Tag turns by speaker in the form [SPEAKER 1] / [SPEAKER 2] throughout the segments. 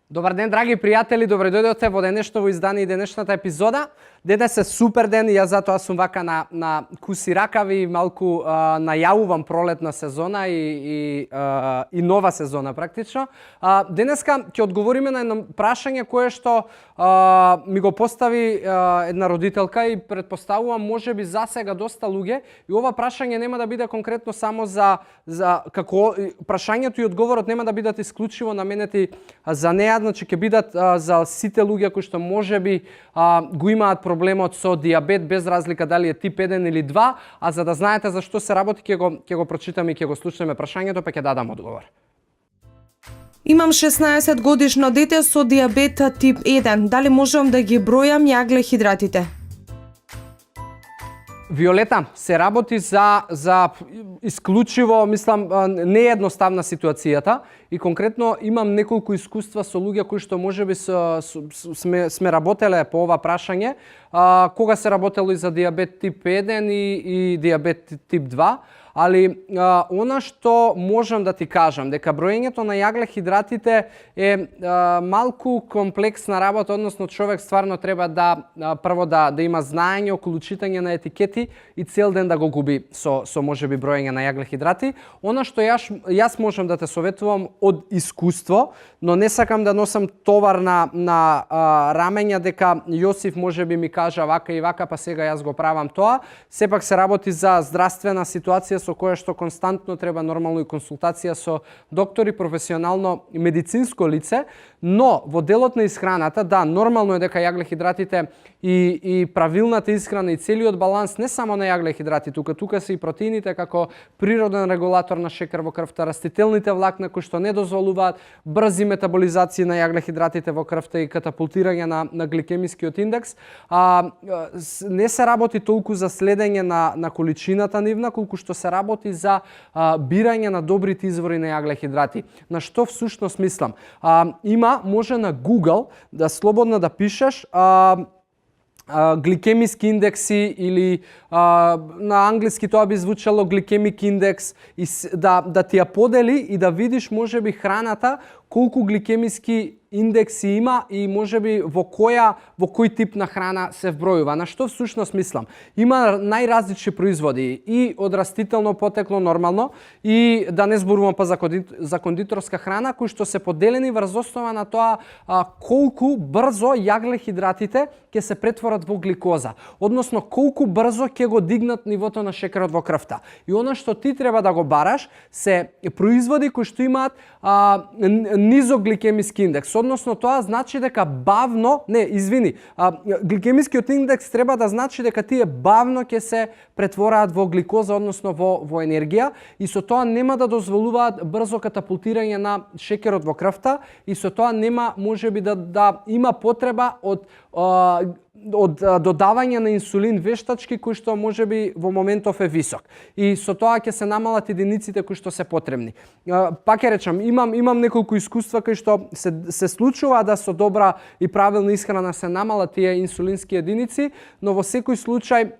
[SPEAKER 1] Добар ден, драги пријатели, добре дојдовте во денешново издание и денешната епизода. Денес е супер ден и јас затоа сум вака на куси ракави и малку најавувам пролетна сезона и нова сезона практично. Денеска ќе одговориме на едно прашање кое што ми го постави една родителка и претпоставувам можеби засега доста луѓе и ова прашање нема да биде конкретно само за како прашањето и одговорот нема да бидат исклучиво наменети за неа, значи ќе бидат за сите луѓе кои што можеби го имаат проблемот со дијабет без разлика дали е тип 1 или 2, а за да знаете за што се работи ќе го прочитаме и ќе го слушнеме прашањето па ќе дадам одговор.
[SPEAKER 2] Имам 16 годишно дете со дијабет тип 1. Дали можам да ги бројам јаглехидратите?
[SPEAKER 1] Виолета, се работи за исклучиво, мислам, не е едноставна ситуацијата и конкретно имам неколку искуства со луѓе кои што можеби сме работеле по ова прашање, кога се работело и за дијабет тип 1 и дијабет тип 2. Али она што можам да ти кажам дека броењето на јаглехидратите е малку комплексна работа, односно човек стварно треба да прво да има знаење околу читање на етикети и цел ден да го губи со можеби броење на јаглехидрати. Она што јас можам да те советувам од искуство, но не сакам да носам товар на рамења дека Јосиф можеби ми кажа вака и вака, па сега јас го правам тоа. Сепак се работи за здравствена ситуација со која што константно треба нормално и консултација со доктори, професионално медицинско лице, но во делот на исхраната, да, нормално е дека јаглехидратите и правилната исхрана и целиот баланс не само на јаглехидрати, тука се и протеините како природен регулатор на шекер во крвта, растителните влакна кои што не дозволуваат брзи метаболизации на јаглехидратите во крвта и катапултирање на гликемискиот индекс. Не се работи толку за следење на количината нивна, колку што се работи за бирање на добрите извори на јаглехидрати. На што всушност мислам? Може на Google да слободно да пишеш гликемиски индекси или на англиски тоа би звучало гликемик индекс и да ти ја подели и да видиш можеби храната колку гликемиски индекси има и можеби во кој тип на храна се вбројува. На што всушност мислам? Има најразлични производи и од растително потекло нормално и да не зборувам па за кондиторска храна кои што се поделени врз основа на тоа колку брзо јаглехидратите ќе се претворат во гликоза, односно колку брзо ќе го дигнат нивото на шекерот во крвта. И она што ти треба да го бараш се производи кои што имаат низок гликемиски индекс, односно тоа значи дека гликемискиот индекс треба да значи дека тие бавно ќе се претвораат во гликоза, односно во енергија и со тоа нема да дозволуваат брзо катапултирање на шекерот во крвта и со тоа нема можеби да има потреба од додавање на инсулин вештачки кој што можеби во моментов е висок. И со тоа ќе се намалат единиците кои што се потребни. Пак ќе речам, имам неколку искуства кои што се случува да со добра и правилна исхрана се намалат тие инсулински единици, но во секој случај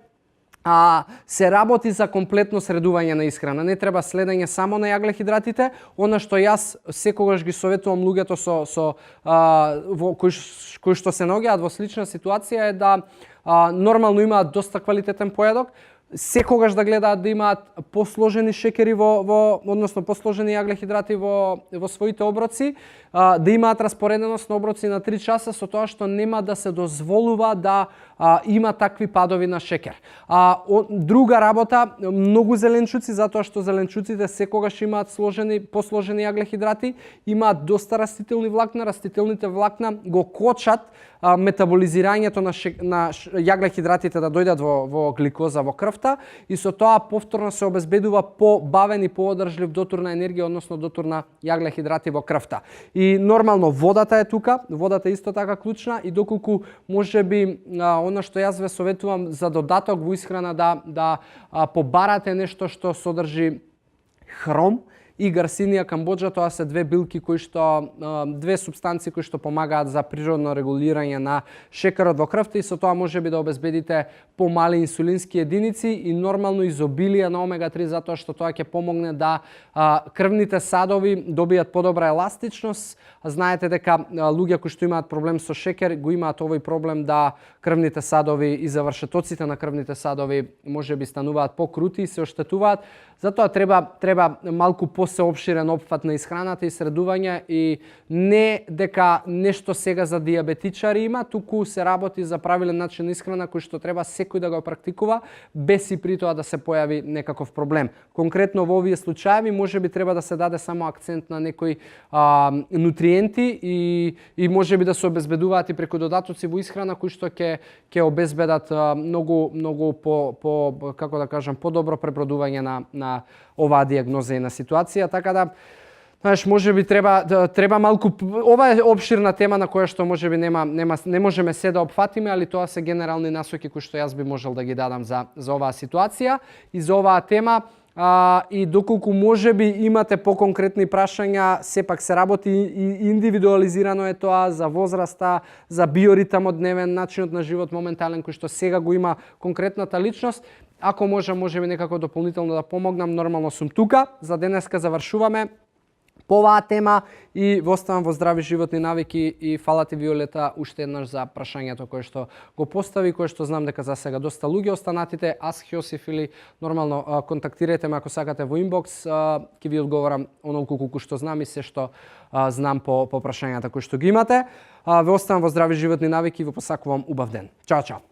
[SPEAKER 1] се работи за комплетно средување на исхрана. Не треба следење само на јаглехидратите. Она што јас секогаш ги советувам луѓето кои што се наоѓаат во слична ситуација е да нормално имаат доста квалитетен појадок, секогаш да гледаат да имаат посложени шекери односно посложени јаглехидрати во своите оброци, да имаат распореденост на оброци на 3 часа со тоа што нема да се дозволува да има такви падови на шекер. Друга работа, многу зеленчуци, затоа што зеленчуците секогаш имаат посложени јаглехидрати, имаат доста растителни влакна, растителните влакна го кочат метаболизирањето на јаглехидратите да дојдат во гликоза во крвта и со тоа повторно се обезбедува побавен и поодржлив дотур на енергија, односно дотур на јаглехидрати во крвта. И нормално водата е тука, водата е исто така клучна и доколку можеби она што јас ве советувам за додаток во исхрана да побарате нешто што содржи хром и Garcinia cambogia, тоа се две билки кои што две супстанции кои што помагаат за природно регулирање на шекерот во крвта и со тоа можеби да обезбедите помали инсулински единици и нормално изобилие на омега-3 затоа што тоа ќе помогне да крвните садови добијат подобра еластичност. Знаете дека луѓе кои што имаат проблем со шекер го имаат овој проблем да крвните садови и завршетоците на крвните садови можеби стануваат покрути и се оштетуваат. Затоа треба малку посеопширен опфат на исхраната и средување и не дека нешто сега за дијабетичари има, туку се работи за правилен начин на исхрана кој што треба секој да го практикува без и при тоа да се појави некаков проблем. Конкретно во овие случаи можеби треба да се даде само акцент на некои нутриенти и можеби да се обезбедуваат и преку додатоци во исхрана кои што ќе обезбедат многу по како да кажам подобро пребродување на оваа дијагноза и на ситуација, така да знаеш, можеби треба малку, ова е опширна тема на која што можеби не можеме се да опфатиме, али тоа се генерални насоки кои што јас би можел да ги дадам за оваа ситуација и за оваа тема. И доколку можеби имате поконкретни прашања, сепак се работи и индивидуализирано е тоа за возраста, за биоритамот дневен, начинот на живот моментален кој што сега го има конкретната личност. Ако можеби некако дополнително да помогнам, нормално сум тука. За денеска завршуваме по оваа тема и ви оставам во здрави животни навики и фала ти Виолета уште еднаш за прашањето кое што го постави, кое што знам дека за сега доста луѓе останатите, Ask Јосиф или нормално контактирајте ме ако сакате во инбокс, ќе ви одговорам онолку колку што знам и се што знам по прашањата кои што ги имате. Ве оставам во здрави животни навики и ви посакувам убав ден. Чао, чао.